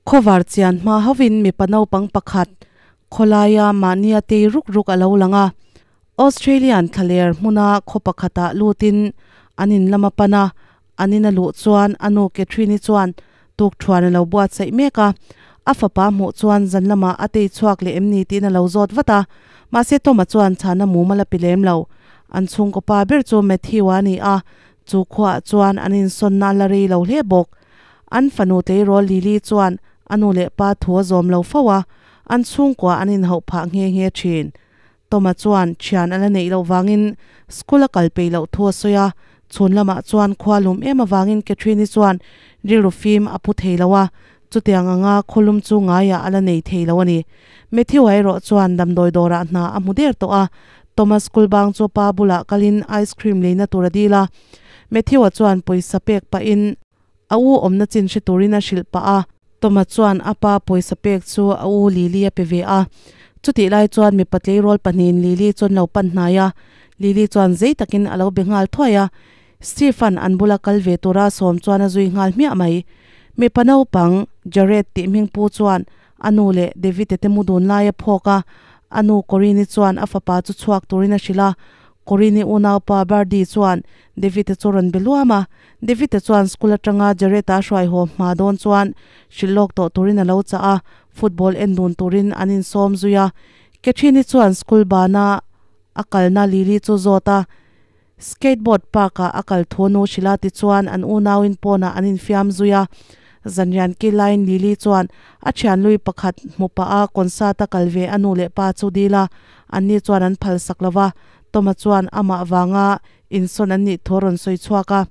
Khawvar chian hma hovin mipa naupang pakhat khawlaia mahnia tei ruk ruk a lo lang a. Australian thlaler hmuna khaw pakhatah lutin an in lam a pan a, an in a luh chuan a nu Catherine-i chuan tukthuan a lo buatsaih mek a. A fapa hmuh chuan zan lamah a tei chhuak leh em ni tiin a lo zawt vat a, mahse Tom-a chuan chhana mumal a pe lem lo. An chhungkaw pa ber chu Matthew-a a ni a, chu khuaah chuan an insawnna a la rei lo hle bawk. An fanu tleirawl Lily chuan a nu leh pa thu a zawm lo fo a, an chhungkua an inhauh phah nghe nghe thin. Toma chuan thian a la neih loh vangin school a kal peih loh thu a sawi a, chhun lamah chuan khua lum em avangin Catherine-i chuan rilru fim a pu thei lo a, chutiang anga khawlum chu ngaiah a la nei thei lo a ni. Matthew-a erawh chuan damdawi dawrah hna a hmu der tawh a, Toma school bang chu pa bulah kalin ice cream leina tur a dil a, Matthew-a chuan pawisa pek pahin a u awmna chin hre turin a hrilh pah a. Toma chuan a pa pawisa pek chu a u Lily a pe ve a. Chutih lai chuan mipa tleirawl pahnihin Lily chu an lo pan hnai a. Lily chuan zei takin a lo be nghal thuai a. Steve-a'n an bula kal ve tura sawm chuan a zui nghal hmiah mai. Mipa naupang Jared tih hming pu chuan a nu leh David-a te mu dun lai a phawk a. A nu Corinne-i chuan a fapa chu chhuak turin a hrilh a. Corinne-i unaupa Birdie chuan David-a chu rawn be luam a. David-a chuan school atanga Jared-a a hruai haw hma dawn chuan hrilh lawk tawh turin a lo chah a, football en dun turin an insawm zui a. Catherine-i chuan school bana a kalna Lily chu zawt a, skateboard park-ah a kal thu nu hrilh a tichuan an unauin pawnah an infiam zui a. Zanrian kil laiin Lily chuan a thianlui pakhat hmu pah a concert a kal ve a nu leh pa chu dil a, anni chuan an phalsak lo va, Toma chuan amah vanga Insawn an nih thu a rawn sawi chhuak a,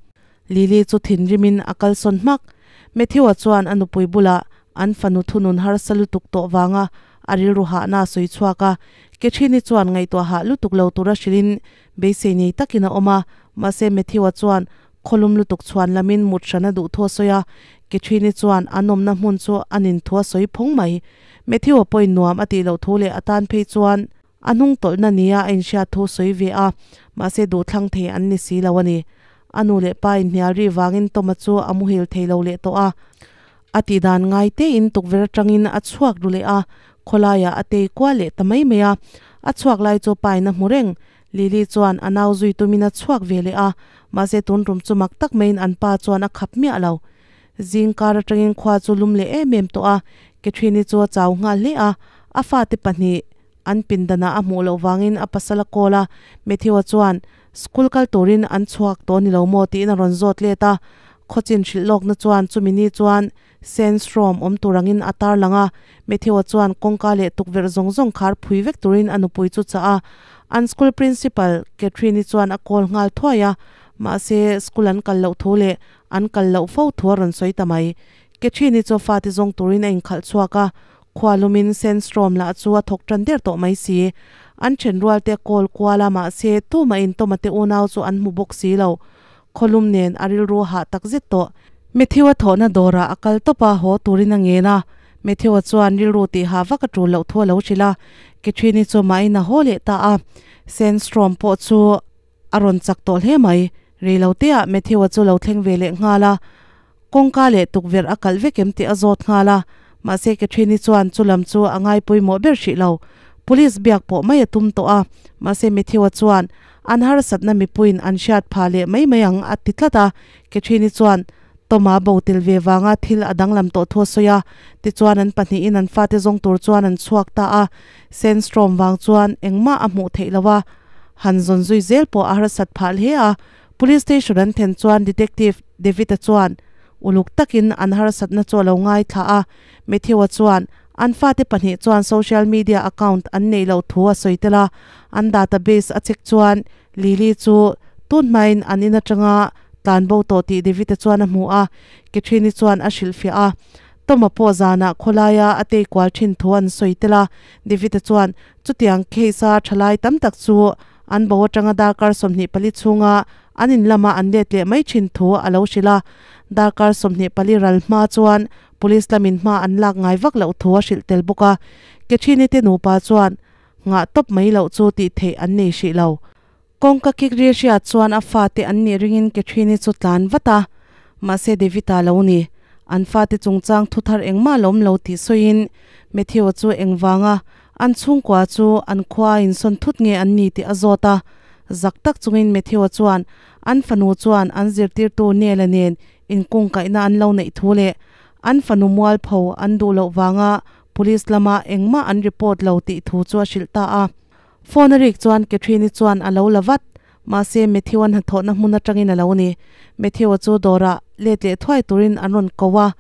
Lily chu thinrimin a kalsawn hmak. Matthew-a chuan a nupui bulah an fanu thunun harsa lutuk tawh vanga a rilru hahna a sawi chhuak a, Catherine-i chuan ngaihtuah hah lutuk lo tura hrilhin beisei nei takin a awm a, mahse Matthew-a chuan khawlum lutuk chhuan lamin mut hran a duh thu a sawi a, Catherine-i chuan an awmna hmun chu a nin thu a sawi phawng mai. Matthew-a pawhin nuam a tih loh thu leh a tan phei chuan A hnung tawlhna nia a inhriat thu sawi ve a, mahse duhthlang thei an ni si lo a ni. A nu leh pa inhnial rih vangin Toma chu a muhil thei lo leh tawh a. A tih dan ngai tein tukverh atangin a chhuak ru leh a, khawlaiah a tei kual leh ta mai mai a. A chhuak lai chu pain a hmu reng. Lily chuan a nau zui tumin a chhuak ve leh a, mahse tun tum chu mak tak maiin an pa chuan a khap miah lo. Zing kar atangin khua chu lum leh em em tawh a, Catherine-i chu a chau nghal hle a, a fate pahnih, An pindanah a hmuh loh vangin a pasal a call a, Matthew-a chuan, School kal turin an chhuak tawh ni lo maw? tiin a rawn zawt let a. Khawchin hrilh lawkna chuan chumi ni chuan Sandstorm awm tur angin a tarlang a, Matthew-a chuan kawngka leh tukverh zawng zawng khar phui vek turin a nupui chu chah a. An school principal Catherine-i chuan a call nghal thuai a, mahse school an kal loh thu leh an kal loh fo thu a rawn sawi ta mai. Catherine-i chu fate zawng turin a inkhalh chhuak a, Khua lumin Sandstorm lah chu a thawk tan der tawh mai si. An then rual te kawl kual a mahse tumah in Toma te unau chu an hmu bawk si lo. Khaw lum nen a rilru hah tak zet tawh. Matthew-a thawhna dawrah a kal tawp a, haw turin a ngen a. Matthew-a chuan rilru tih hah vak a tul loh thu a lo hrilh a. Catherine-i chu mahin a haw leh ta a. Sandstorm pawh chu a rawn chak tawh hle mai. Reiloteah Matthew-a chu lo thleng ve leh nghal a. Kawngka leh tukverh a kalh vek em tih a zawt nghal a, mahse Catherine-i chuan chu lam chu a ngai pawimawh ber hrih lo. Police biak pawh mai a tum tawh a, mahse Matthew-a chuan an harsatna mipuiin an hriat phah leh mai mai ang a ti tlat a, Catherine-i chuan Tom-a bo tel ve vanga thil a danglam tawh thu a sawi a, tichuan an pahnihin an fate zawng tur chuan an chhuak ta a, Sandstorm vang chuan engmah a hmuh theih lo a, han zawn zui zel pawh a harsat phah hle a. Police station an then chuan Detective David-a chuan uluk takin an harsatna chu a lo ngaithla a, Matthew-a chuan an fate pahnih chuan social media account an neih loh thu a sawi tel a, an database a check chuan Lily chu tun hmain an in atanga tlan bo tawh tih David-a chuan a hmu a, Catherine-i chuan a hrilhfiah a. Tom-a pawh zanah khawlaia a tei kual thin thu an sawi tel a, David-a chuan chutiang case-a thalai tam tak chu An bo atanga darkar 24 chhunga an in lama an let leh mai thin thu a lo hrilh a, darkar 24 ral hma chuan police lamin hma an lak ngai vak loh thu a hrilh tel bawk a, Catherine-i te nupa chuan nghah tawp mai loh chu tih theih an nei hrih lo. Kawngka kik ri hriat chuan a fate an nih ringin Catherine-i chu tlan vat a, mahse David-a lo ni. An fate chungchang thu thar engmah a la awm lo tih sawiin Matthew-a chu engvanga an chhungkua chu an khua a insawn thut nge an ni tih a zawt a. Zak tak chungin Matthew-a chuan an fanu chuan an zirtirtu Neil-a nen inkungkaihna an lo neih thu leh an fanu mualpho an duh loh vanga police lama engmah an report lo tih thu chu a hrilh ta a. Phone a rik chuan Catherine-i chuan a lo la vat. Mahse Matthew-a hnathawhna hmun atangin a lo ni. Matthew-a chu dawrah let leh thuai turin an rawn ko a.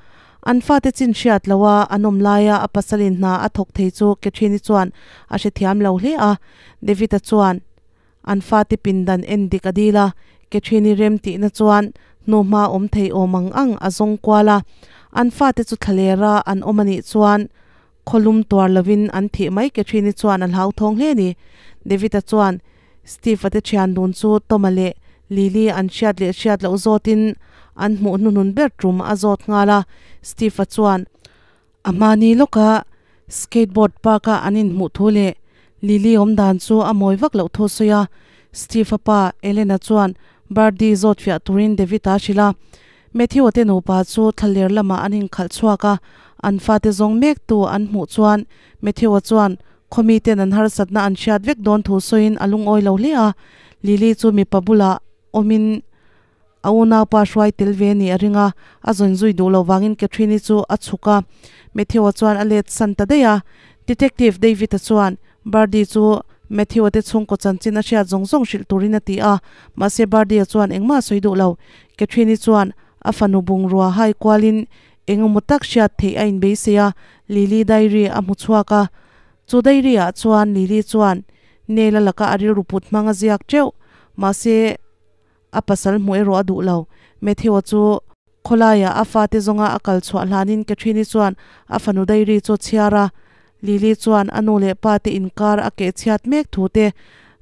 An fate chin hriat loha an awm laia a pasalin hna a thawk thei chu Catherine-i chuan a hrethiam lo hle a. David-a chuan an fate pindan en dik a dil a, Catherine-i rem tihna chuan hnuhma awm thei awm ang ang a zawng kual a. An fate chu thlalera an awm a nih chuan Khawlum tuar lovin an thih mai Catherine-i chuan a hlauthawng hle a ni. David-a chuan Steve-a te thian dun chu Tom-a leh Lily an hriat leh hriat loh zawtin an hmuh hnuhnun ber tum a zawt nghal a. Steve-a chuan a hmani lawka skateboard park-a an inhmuh thu leh Lily awm dan chu a mawi vak loh thu a sawi a. Steve-a pa Elena chuan Birdie zawt fiah turin David-a a hrilh a. Matthew-a te nupa chu thlaler lamah an inkhalh chhuak a, an fate zawng mektu an hmuh chuan Matthew-a chuan khawmi ten an harsatna an hriat vek dawn thu sawiin a lungawi lo hle a. Lily chu mipa bulah awmin a unaupa hruai tel ve nih a ring a, a zawn zui duh loh vangin Catherine-i chu a chhuk a. Matthew-a chuan a let san ta daih a. Detective David-a chuan Birdie chu Matthew-a te chhungkaw chanchin a hriat zawng zawng hrilh turin a ti a, mahse Birdie-a chuan engmah a sawi duh lo. Catherine-i chuan a fanu bungrua hai kualin eng emaw tak hriat theih a inbeisei a, Lily diary a hmu chhuak a. Chu diary-ah chuan Lily chuan Neil-a laka a rilru put hmang a ziak teuh, mahse a pasal hmuh erawh a duh lo. Matthew-a chu khawlaiah a fate zawnga a kal chhuah hlanin Catherine-i chuan a fanu diary chu a chhiar a. Lily chuan a nu leh pa te inkar a keh chhiat mek thu te,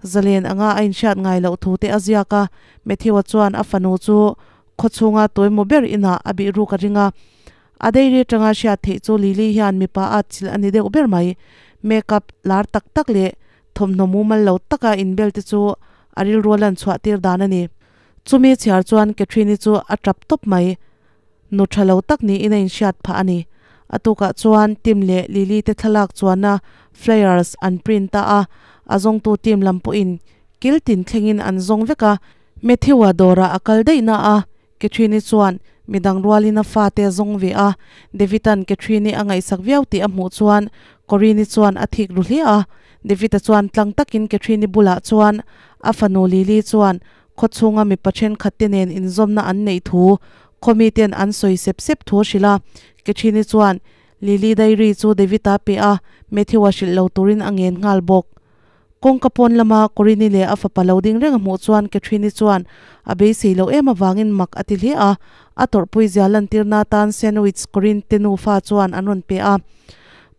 zalen anga a inhriat ngai loh thu te a ziak a. Matthew-a chuan a fanu chu khaw chhunga tuaimaw ber inah a bih ruk a ring a. A diary atanga hriat theih chu Lily hian mipa at chilh a ni deuh ber mai. Makeup lar tak tak leh thawmhnaw mumal lo taka inbel te chu a rilru a lan chhuah tir dan a ni. Chumi chhiar chuan Catherine-i chu a tap tawp mai. Nu tha lo tak niin a inhriat phah a ni. A tukah chuan Tim leh Lily te thlalak chuanna flyers an print ta a, a zawngtu team lam pawhin kil tin thlengin an zawng vek a. Matthew-a dawrah a kal daih na a, Catherine-i chuan midang rualin a fate a zawng ve a, David-a'n Catherine-i a ngaihsak viau tih a hmuh chuan Corinne-i chuan a thik ru hle a. David-a chuan tlang takin Catherine-i bulah chuan a fanu Lily chuan khaw chhunga mipa thenkhat te nen inzawmna an neih thu khaw miten an sawi sep sep thu a hrilh a. Catherine-i chuan Lily diary chu David-a pe a, Matthew-a hrilh lo turin a ngen nghal bawk. Kawngka pawn lama Corinne-i leh a fapa lo ding reng a hmuh chuan Catherine-i chuan a beisei loh em avangin mak a ti hle a, a tawrhpui zia lantirna atan sandwich Corinne te nufa chuan an rawn pe a.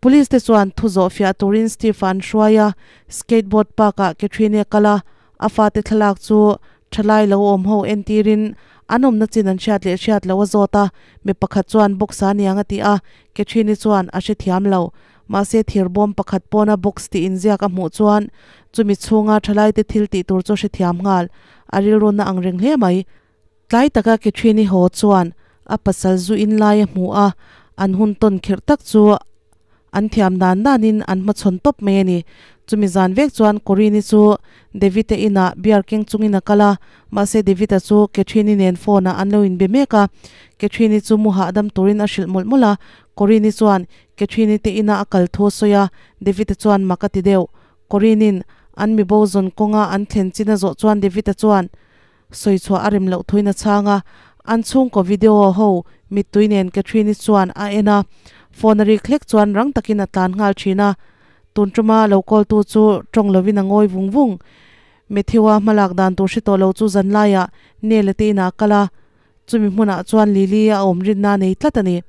Police te chuan thu zawh fiah turin Steve-a an hruai a, skateboard park-ah Catherine-i a kal a, a fate thlalak chu thalai lo awm ho entirin an awmna chin an hriat leh hriat loh a zawt a, mi pakhat chuan box a niang a ti a, Catherine-i chuan a hrethiam lo. Mahse thirbawm pakhat pawna box tih inziak a hmuh chuan chumi chhunga thalaite thil tih tur chu hrethiam nghal a rilru na ang reng hle mai. Tlai taka Catherine-i haw chuan a pasal zu in lai a hmu a, an hun tawn kherh tak chu an thiam dan danin an hmachhawn tawp mai a ni. Chumi zan vek chuan Corinne-i chu David-a inah beer keng chungin a kal a, mahse David-a chu Catherine-i nen phone-ah an lo inbe mek a. Catherine-i chu mu hahdam turin a hrilh mawlh mawlh a, Corinne-i chuan Catherine-i te ina a kal thu a sawi a, David-a chuan mak a ti deuh. Corinne-in an mi bo zawn kawnga an thlen chin a zawh chuan David-a chuan sawi chhuah a rem loh thuin a chhang a, an chhungkaw video ho mittui nen Catherine-i chuan a en a, phone a rik hlek chuan rang takin a tlan nghal thin a. Tun tuma lo call tu chu tawng lovin a ngawi vung vung. Matthew-a hmalak dan tur hre tawh lo chu zanlaiah Nela te inah a kal a, Chumi hmunah chuan Lily a awm rinna a nei tlat a ni.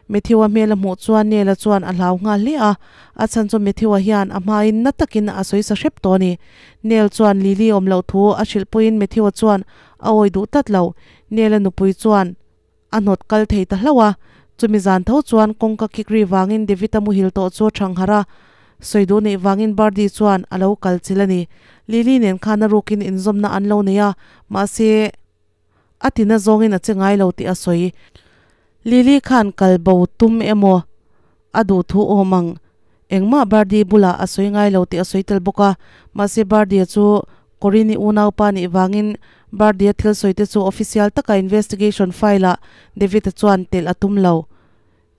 Matthew-a hmel a hmuh chuan Nela chuan a hlau nghal hle a, a chhan chu Matthew-a hian a hmain na takin a sawi sa hrep tawh a ni. Nel chuan Lily awm loh thu a hrilh pawhin Matthew-a chuan a awi duh tlat lo. Nela nupui chuan a hnawt kal thei ta hlauh a. Chumi zan tho chuan kawngka kik ri vangin David-a muhil tawh chu a thang harh a, sawi duh neih vangin Birdie chuan a lo kal chilh a ni. Lily nen khan a rukin inzawmna an lo nei a, mahse, A tina zawngin a che ngai lo tih a sawi. Lily khan kal bo tum emaw a duh thu awm ang engmah Birdie bulah a sawi ngai lo tih a sawi tel bawk a, mahse Birdie chu Corinne-i unaupa nih vangin Birdie-a thil sawi te chu official taka investigation file ah David-a chuan telh a tum lo.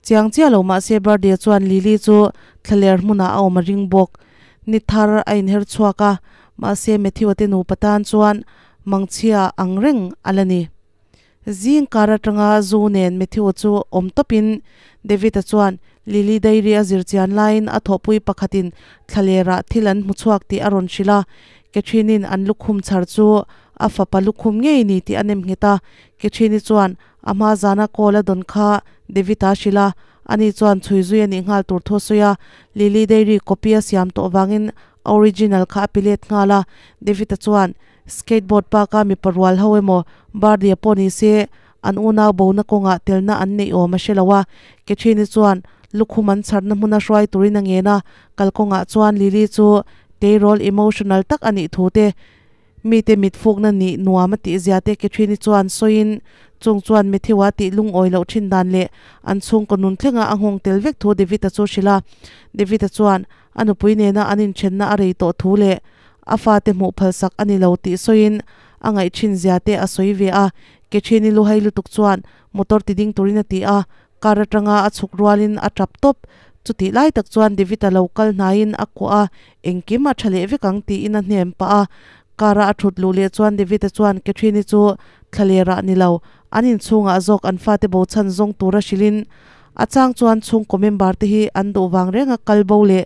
Chiang chiah lo mahse Birdie chuan Lily chu thlaler hmunah a awm a ring bawk. Ni thar a inher chhuak a, mahse Matthew-a te nupa tan chuan mangchhia ang reng a la ni. Zing kar atanga zu nen Matthew chu awm tawpin David-a chuan Lily diary a zir chian laiin a thawhpui pakhatin thlalerah thil an hmu chhuak tih a rawn hrilh a, Catherine-in an lukhum chhar chu a fapa lukhum ngei ni tih a nem nghet a, Catherine-i chuan a hma zana call a dawn kha David-a a hrilh a, ani chuan chhui zui a nih nghal tur thu a sawi a, Lily diary copy a siam tawh vangin a original kha a pe let nghal a, David-a chuan Skateboard park-a mipa rual ho emaw Birdie pawh ni se an unau bona kawngah telna an neih awm a hre lo a. Catherine-i chuan lukhum an chharna hmuna hruai turin a ngen a, kalkawngah chuan Lily chu tleirawl emotional tak a nih thu te, mite mitfukna nih nuam a tih zia te Catherine-i chuan sawiin chung chuan Matthew-a tih lungawi loh thin dan leh an chhungkaw nun thlenga a nghawng tel vek thu David-a chu hrilh a. David-a chuan a nupui nena an inthenna a rei tawh thu leh a fate hmuh phalsak a ni lo tih sawiin a ngaih thin zia te a sawi ve a, Catherine-i luhai lutuk chuan motor ti ding turin a ti a, car atanga a chhuk rualin a tap tawp. Chutih lai tak chuan David-a lo kal hnaiin a kuah a, engkim a tha leh vek ang tiin a hnem pah a. Car-a a thut luh leh chuan David-a chuan Catherine-i chu thlalerah ni lo, an inchhungah zawk an fate bo chhan zawng tura hrilhin a chang chuan chhungkaw member te hi an duh vang renga kal bo leh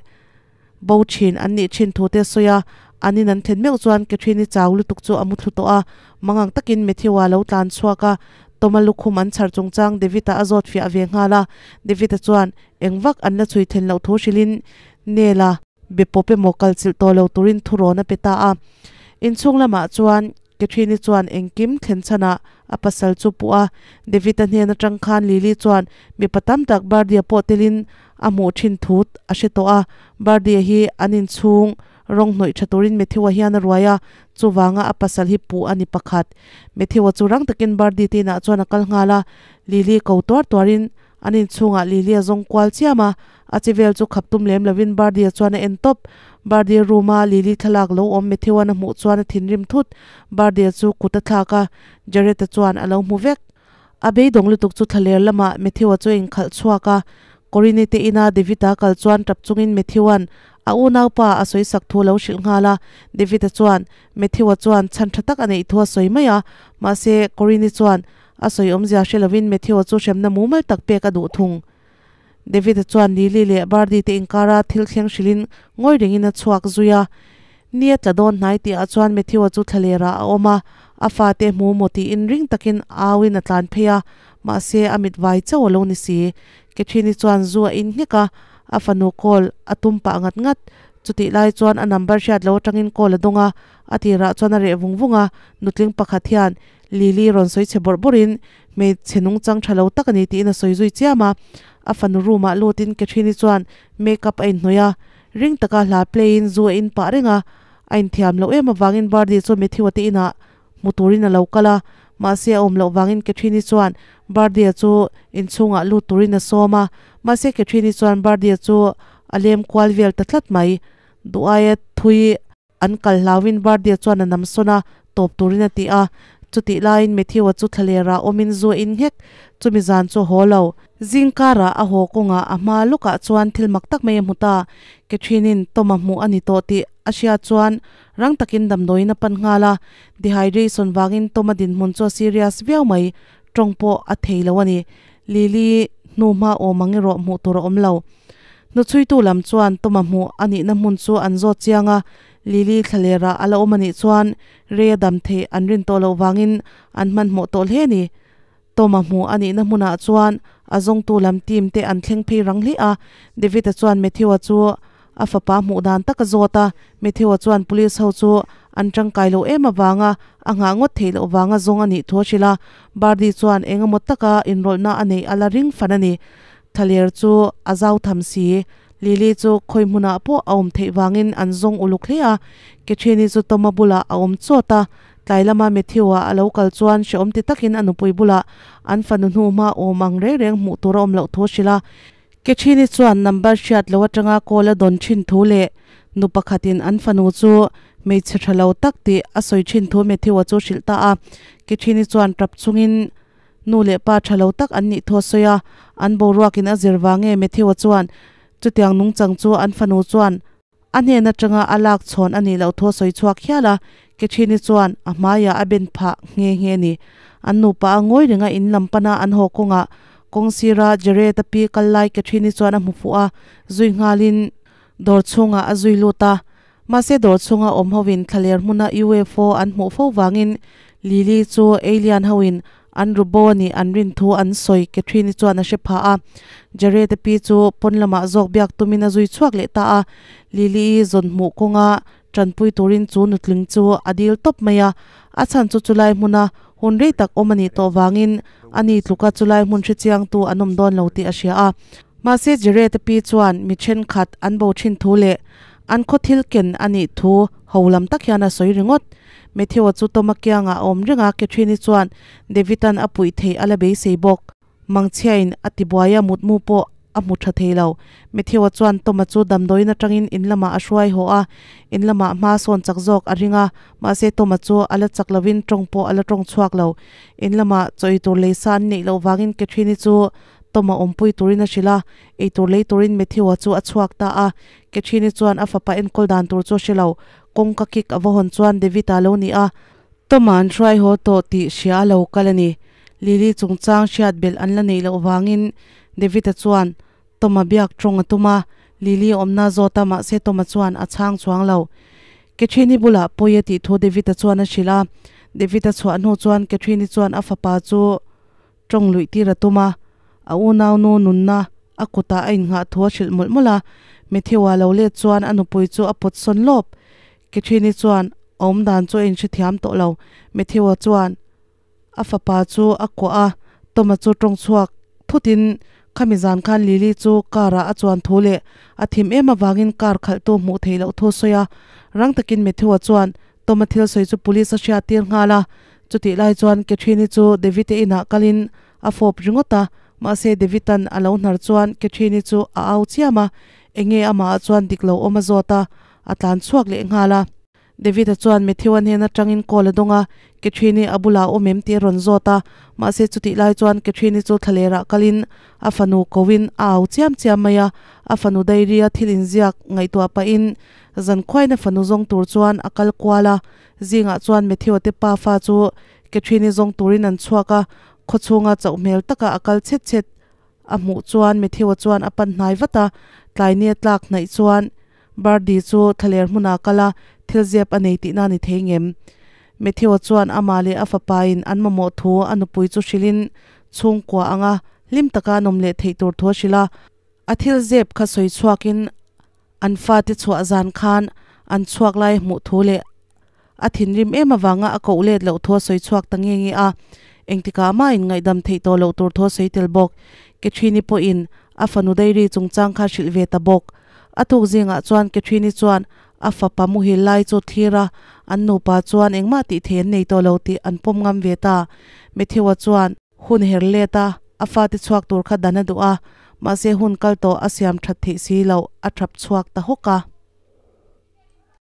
bo thin an nih thin thu te a sawi a, an in an thlen meuh chuan Catherine-i chau lutuk chu a mu thlu tawh a, mangang takin Matthew-a lo tlan chhuak a, Tom-a lukhum an chhar chungchang David-a a zawt fiah ve nghal a, David-a chuan eng vak an la chhui then loh thu hrilhin Nela be pawp emaw kal chilh tawh lo turin thurawn a pe ta a, inchhung lamah chuan Catherine-i chuan engkim thlen chhanah a pasal chu puh a, David-a hnen atang khan Lily chuan mipa tam tak Birdie-a pawh telin a hmuh thin thut a hre tawh a, Birdie-a hi an inchhung rawng hnawih tha turin Matthew-a hian a ruai a, chuvanga a pasal hi puh a ni pakhat. Matthew-a chu rang takin Birdie te inah chuan a kal nghal a, Lily ko tuar tuarin An inchhungah Lily a zawng kual chiam a, a chi vel chu khap tum lem lovin Birdie-a chuan a en tawp. Birdie room-a Lily thlalak lo awm Matthew-a'n a hmuh chuan a thinrim thut. Birdie-a chu kut a thlak a, Jared-a chuan a lo hmu vek. A beidawng lutuk chu thlaler lamah Matthew-a chu a inkhalh chhuak a, Corinne te ina David-a kal chuan tap chungin Matthew-a'n a unaupa a sawi sak thu a lo hrilh nghal a. David-a chuan Matthew-a chuan chhan tha tak a neih thu a sawi mai a, mahse Corinne chuan A sawi awmzia hre lovin Matthew-a chu hremna mumal tak pek a duh thung. David-a chuan Lily leh Birdie te inkara thil thleng hrilhin ngawi rengin a chhuak zui a. Ni a tla dawn hnai tihah chuan Matthew-a chu thlalerah a awm a, a fate hmu maw tiin ring takin auin a tlan phei a, mahse a mit vai chauh a lo ni si. Catherine-i chuan zu a in nghek a, a fanu call a tum pah ngat ngat. Chutih lai chuan a number hriat lo atangin call a dawng a, a tirah chuan a reh vung vung a, nutling pakhat hian Lily rawn sawi chhe bawrh bawrhin hmeichhe nungchang tha lo tak a ni tiin a sawi zui chiam a. A fanu room ah lutin Catherine-i chuan make up a inhnawih a, ring taka hla play in zu a in pah reng a. A inthiam loh em avangin Birdie chu Matthew-a te inah hmu turin a lo kal a, mahse a awm loh vangin Catherine-i chuan Birdie-a chu inchhungah lut turin a sawm a, mahse Catherine-i chuan Birdie-a chu a lem kual vel ta tlat mai. Duh aia thui. An kal hlauin Birdie chuan a nam sawn a, tawp turin a ti a. Chutih laiin Matthew-a chu thlalerah awmin zu a in nghek. Chumi zan chu a haw lo. Zingkarah a haw kawngah a hma lawkah chuan thil mak tak mai a hmu ta. Catherine-in Tom-a hmuh a ni tawh tih a hriat chuan rang takin damdawiin a pan nghal a. Dehydration vangin Tom-a dinhmun chu a serious viau mai. Tawng pawh a thei lo a ni. Lily hnu hma awm ang erawh hmuh tur a awm lo. Hnuchhuitu lam chuan Toma hmuh a nihna hmun chu an zawt chiang a, Lily thlalerah a la awm a nih chuan rei a dam theih an rin tawh loh vangin an hmanhmawh tawh hle a ni. Toma hmuh a nihna hmunah chuan a zawngtu lam team te an thleng phei rang hle a, David-a chuan Matthew-a chu a fapa hmuh dan tak a zawt a, Matthew-a chuan police ho chu an tangkai loh em avanga a nghah ngawt theih loh vanga zawng a nih thu a hrilh a, Birdie chuan eng emaw taka inrawlhna a neih a la ring fan a ni. Thlaler chu a zau tham si. Lily chu khawi hmunah pawh a awm theih vangin an zawng uluk hle a, Catherine-i chu Tom-a bulah a awm chawt a. Tlai lama Matthew-a a lo kal chuan hrehawm ti takin a nupui bulah an fanu hnu hma awm ang reng reng hmuh tur a awm loh thu a hrilh a. Catherine-i chuan number hriat lo atanga call a dawn thin thu leh nu pakhatin an fanu chu hmeichhe tha lo tak tih a sawi thin thu Matthew-a chu hrilh ta a. Catherine-i chuan tap chungin nu leh pa tha lo tak an nih thu a sawi a, an boruakin a zir vang nge Matthew-a chuan chutiang nungchang chu an fanu chuan A hnen atanga a lak chhawn a nih loh thu a sawi chhuak hial a, Catherine-i chuan a hmaiah a ben phah nghe nghe a ni. An nupa a ngawi reng a, in lam pana an haw kawngah kawng sira Jared-a pi kal lai Catherine-i chuan a hmu fuh a, zui nghalin dawr chhungah a zui lut a. Mahse dawr chhunga awm hovin thlaler hmuna UFO an hmuh fo vangin Lily chu alien hoin An ru bo a nih an rin thu an sawi Catherine-i chuan a hre pha a. Jared-a pi chu pawn lamah zawk biak tumin a zui chhuak leh ta a. Lily-i zawn hmuh kawnga tanpui turin chu nutling chu a dil tawp mai a. A chhan chu chulai hmuna hun rei tak awm a nih tawh vangin a ni tluka chulai hmun hre chiangtu an awm dawn lo tih a hria a. Mahse Jared-a pi chuan mi thenkhat an bo thin thu leh an khaw thil ken a nih thu ho lam tak hian a sawi ringawt. Matthew-a chu Toma kiangah a awm reng a, Catherine-i chuan David-a'n a puih theih a la beisei bawk. Mangchhiain a tibuai a, mutmu pawh a hmu tha thei lo. Matthew-a chuan Toma chu damdawiin atangin in lamah a hruai haw a, in lamah hma sawn chak zawk a ring a, mahse Toma chu a la chak lovin tawng pawh a la tawng chhuak lo. In lamah chaw ei tur lei sa an neih loh vangin Catherine-i chu Toma awmpui turin a hrilh a, ei tur lei turin Matthew-a chu a chhuak ta a. Catherine-i chuan a fapa enkawl dan tur chu a hre lo. Kawngka kik a va hawn chuan David-a lo ni a, Toma an hruai haw tawh tih hria a lo kal a ni. Lily chungchang hriat belh an la neih loh vangin David-a chuan Toma biak tawng a tum a, Lily awmna zawt a mahse Toma chuan a chhang chuang lo. Catherine-i bulah pawi a tih thu David-a chuan a hrilh a, David-a chhuah hnu chuan Catherine-i chuan a fapa chu tawng luih tir a tum a, a unaunu nunna a kutah a innghah thu a hrilh mawlh mawlh a, Matthew-a lo let chuan a nupui chu a pawt sawn lawp. Catherine-i chuan a awm dan chu a inhrethiam tawh lo. Matthew-a chuan a fapa chu a kuah a, Tom-a chu tawng chhuak thutin khami zan khan Lily chu car-ah a chuan thu leh a thim em avangin car khalhtu hmuh theih loh thu a sawi a. Rang takin Matthew-a chuan Tom-a thil sawi chu police a hriat tir nghal a, chutih lai chuan Catherine-i chu David-a inah kalin a fawp ringawt a, mahse David-a'n a lo hnar chuan Catherine-i chu a au chiam a, enge amah ah chuan dik lo awm a zawt a, a tlan chhuak leh nghal a. David-a chuan Matthew-a hnen atangin call a dawng a, Catherine-i a bulah a awm em tih a rawn zawt a, mahse chutih lai chuan Catherine-i chu thlalerah kalin a fanu koin a au chiam chiam mai a, a fanu diary-a thil inziak ngaihtuah pahin Zan khuaina fanu zawng tur chuan a kal kual a, zingah chuan Matthew-a te pa fa chu Catherine-i zawng turin an chhuak a, khaw chhunga chauh hmel taka a kal chhet chhet a hmuh chuan Matthew-a chuan a pan hnai vat a, tlai ni a tlak hnaih chuan Birdie chu thlaler hmunah a kal a, thil zep a nei tihna a ni thei ngem. Matthew-a chuan amah leh a fapain an mamawh thu a nupui chu hrilhin chhungkua anga hlim taka an awm leh theih tur thu a hrilh a, a thil zep kha sawi chhuakin An fate chhuah zan khan an chhuak lai hmuh thu leh a thinrim em avanga a koh let loh thu a sawi chhuak ta nge nge a, engtikah mah in ngaihdam theih tawh loh tur thu a sawi tel bawk. Catherine-i pawhin a fanu diary chungchang kha hrilh ve ta bawk. A tuk zingah chuan Catherine-i chuan a fapa muhil lai chu thlir a, an nupa chuan engmah tih thei an nei tawh lo tih an pawm ngam ve ta. Matthew-a chuan. Hun her let a, a fate chhuak tur kha dan a duh a, mahse hun kal tawh a siam that theih si loh a thap chhuak ta hawk a.